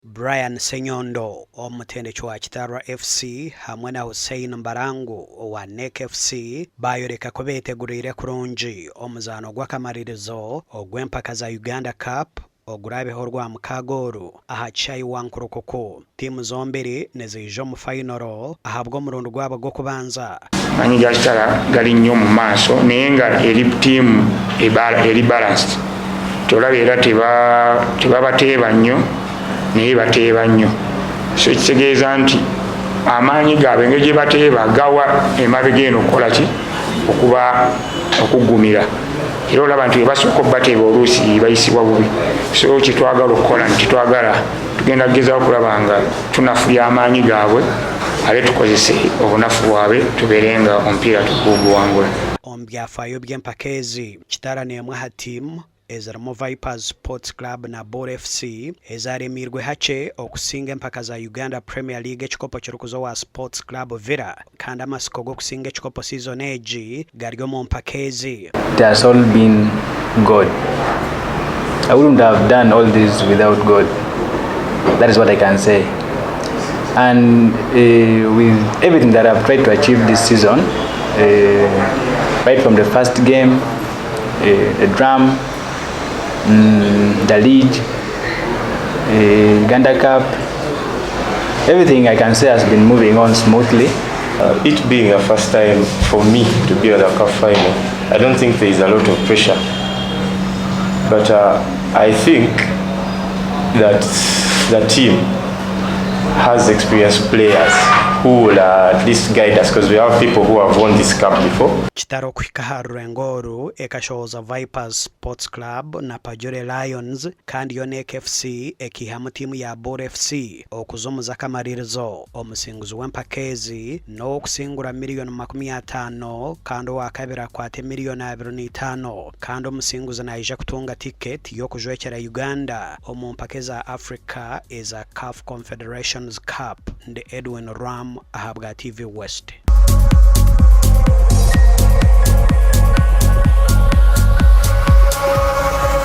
Brian Ssenyondo omutendeki wa Kitarwa FC hamwe na Hussein Mbarangu owa NEC FC baayoreka ku beeteguriire kurungi omuzaano gw'akamaririzo ogw'empaka za Uganda Cup oguraabeho Orwamukaaga oru aha kishaayi Wankulukuku. Tiimu zombiri niziija omu fayinoro ahabw'omurundi gwabo gw'okubanza. Amaanyi ga Kitara gali nnyo mu maaso naye nga eri ttiimu eri balanced nti olaba era tebabateeba nnyo naye bateeba nnyo so ekitegeeza nti amaanyi gaabwe engeri gye bateeba gawa emabega eno okukola ki okuba okuggumira era olaba nti webasooka obubateeba oluusi bayisibwa bubi so kyetwagala okukola nti twagala tugenda kugezaho okulaba nga tunafuya amaanyi gaabwe ate tukozese obunafu bwabwe tubeere nga omupiira tuguguwangula. Omu byafaayo by'empaka ezi, Kitara n'emwe aha tiimu ezirimu Vipers Sports Club na Bul FC ezaremeirwe hakye okusinga empaka za Uganda Premier League ekikopo kirikuza owa Sports Club Villa kandi amatsiko g'okusinga ekikopo siizoni egi gari omu mpaka ezi. It has all been God. I wouldn't have done all this without God. That is what I can say. And uh, with everything that I've tried to achieve this season, uh, right from the first game, uh, the drum, mm, the league, Uganda Cup, everything I can say has been moving on smoothly. It being the first time for me to be on the cup final, I don't think there is a lot of pressure. But I think that the team has experienced players who will at least guide us because we have people who have won this cup before. Kitara okuhika aha rurengo oru ekashohoza Vipers Sports Club na Pajule Lions kandi yo NEC FC ekaihamu tiimu ya Bul FC okuza omu z'akamaririzo. Omusinguzi w'empaka ezi n'ow'okusingura miriyoni 50 kandi owakabiri akwate miriyoni 25 kandi omusinguzi naija kutunga tiketi y'okujwekyera Uganda omu mpaka eza Africa eza CAF Confederations Cup. Ndi Edwin Ram ahabwa TV West.